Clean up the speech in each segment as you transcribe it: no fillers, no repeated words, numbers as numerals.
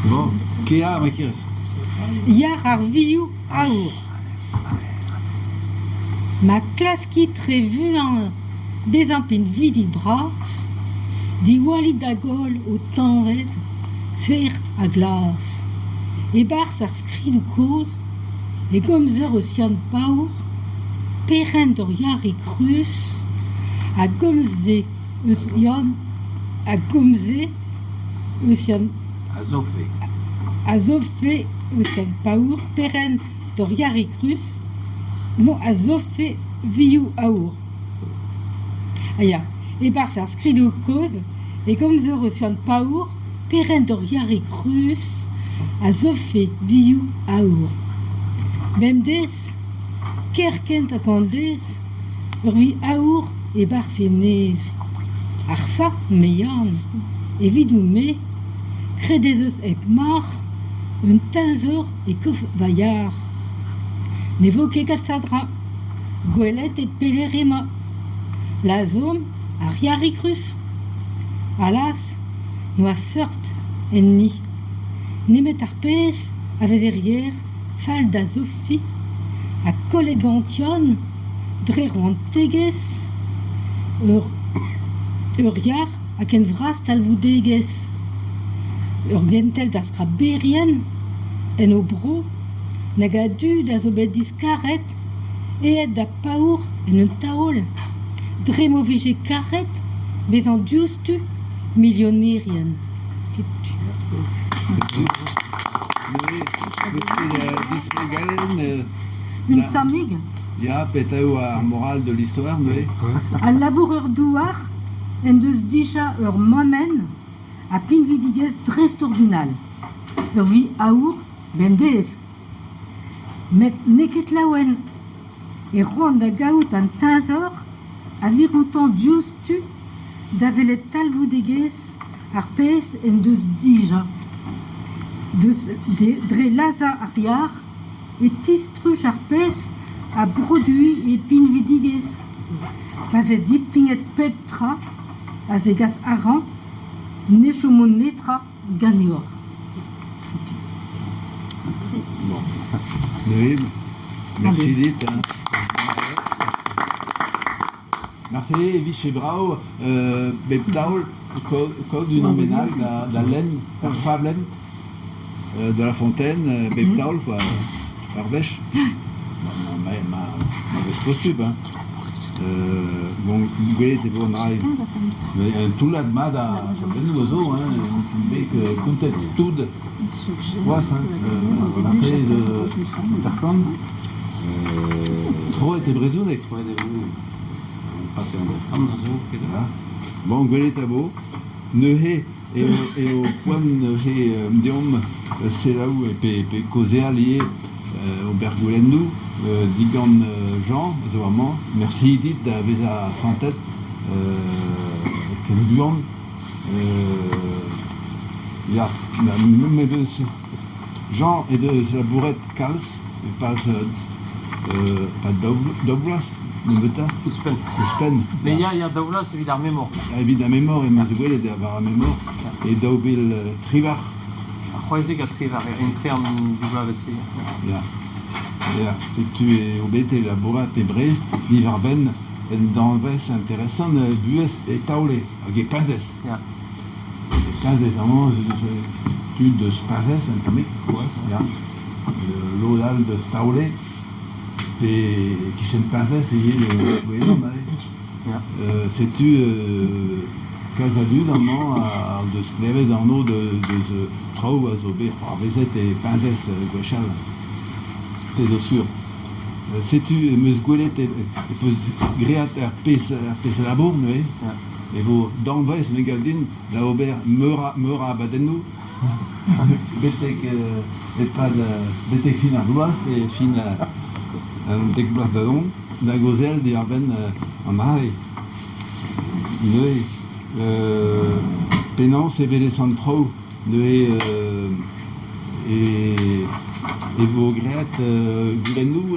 Bon, kea, ma kerez. Yar ar vioù aour. Ma klaskit re vuan bezañ pinvidik-bras, diwallit da goll ho tañvez serr ha glas. E-barzh ar skridoù kozh e gomzer eus Yann Paour, perc'henn d'ur yarig ruz, a gomze eus Yann a gomze eus Yann A zofe. A zofe eus Yann Paour, perc'henn d'ur yarig ruz, non, a zofe vioù aour. Ah ya, e-barzh ar skridoù kozh e gomzer eus Yann Paour, perc'henn d'ur yarig ruz, a zofe vioù aour. Bemdez, kerkent hag an deiz, ur vi aour e-barzh e nez. Arsa, me Yann, evidoun-me, graet ez eus hep mar un teñzor e kof va yar. Ne vo ket kalz a dra. Gwelet e pelec'h emañ. Lazhomp ar yarig ruz. Allaz, n'oa seurt enni. Nemet ar pezh a veze er yer fall da Sophie ha kollet ganti dre c'hoantegezh ur ur yar ha ken vras talvoudegezh. Ur gentel d'ar skraberien en o bro nag a dud a zo bet diskaret aet da paour en un taol dre m'o vije karet bezañ diouzhtu milionerien. Un tammig. Ya, petra eo ar moral de l'histoire neuze? Al labourer-douar en deus dija ur mammenn ha pinvidigezh dreistordinal, ur vi aour bemdez. Met n'eo ket laouen e c'hoant da gaout an teñzor a vir outañ diouzhtu da welet talvoudegezh ar pezh en deus dija. Deus dre lazhañ ar yar e tistruj ar pezh a broduiñ e pinvidigezh. Pa vez dispignet pep tra a zegas arc'hant ne chomo netra ganeoc'h. Bon. Merci dit. Hein. Marteze e vije brav bep taol kaout unan bennak da lenn ur fablenn de La Fontaine bep taol quoi, ur wech. Ma vez posubl hein. Bon, gwelet e vo an dra Un toullad mat a fablennoù a zo hein, bet kontet tout c'hoazh hein, marteze tarkan. Troet e brezhoneg. Troet e brezhoneg. Pase an amzer zo ket. Bon, gwelet a vo. Neuze eo, eo poent neuze deomp selaou pe, pe kaozeal ivez ober goulennoù digant Jean zo amañ. Merci dit da vezañ santet ken buan. Ya, me deus Jean he deus labouret kalz e-pad pad daou vloaz nebeutañ. Ouzhpenn. Ouzhpenn. Mais ya, ya, daou vloaz evit ar memor. Evit ar memor emañ gwelet war ar memor e 2018. Ar c'hwezek ha triwac'h e entre an div bloavezh-se. Ya. Ya, setu eo bet e labourat e Brest diwar-benn un danvez interesant buhez e Taole hag e Pazez. Ya. E Pazez amañ tud deus Pazez un tammig c'hoazh, ya. Lod all deus Taole pe e-kichen Pazez ivez gwelan aze. Ya. Setu kalz a dud amañ a deus klevet anv deus traoù a zo bet c'hoarvezet e Pazez gwechall. Se zo sur. Setu em eus gwelet e peus graet ar pezh ar pezh labour neuze. E vo danvez, me gav din, da ober meur a, meur a abadennoù betek e-pad betek fin ar bloaz pe fin an dek bloaz da zont da gaozeal diwar-benn an dra-se. Neuze penaos e welez an traoù neuze e vo graet goulennoù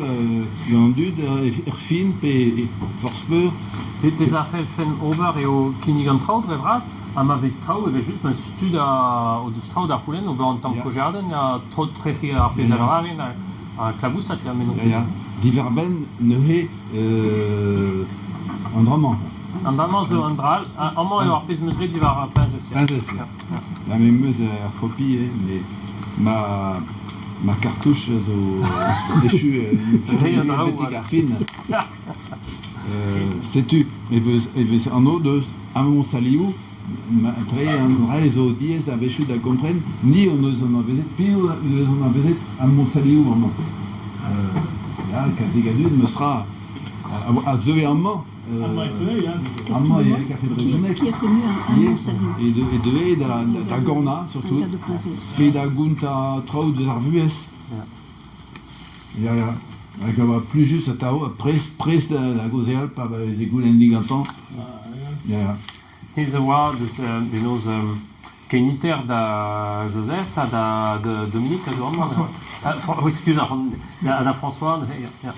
gant an dud er fin pe forzh peur. Pezh a c'hellfen ober eo kinnig an traoù dre vras ha ma vez traoù evel-just ma 'z eus tud a o deus traoù da c'houlenn ober un tamm kaozeadenn ha tro trec'hiñ ar pezh a lavarin ha klabousat ya met Ya, ya. Diwar-benn neuze an dra-mañ. An dra-mañ zo un dra all. Amañ eo ar pezh 'm eus graet diwar ar peñse. Peñse, ya. Ya, me 'm eus ar c'hopi eo, met ma ma kartouch a zo echu betek ar fin. Setu e vez e vez anv deus Amon Saliou dre an dra zo diaes a-wechoù da gompren ni hon eus anavezet piv eus anavezet Amon Saliou amañ. Ya, kalzik a dud meus tra a zeue amañ. Amañ eo kafe brezhoneg. Qui a connu un Amon Saliou. E deue da, da ganañ surtout. Pe da gontañ traoù deus ar vuhez. Ya, ya. Hag a oa plijus atav, prest, prest da gaozeal pa veze goulenn digantañ. Ya, ya. Hezh a oa deus penaos keniter da Joseph ha da Dominique a zo amañ. Ah, excuse, da François, ya.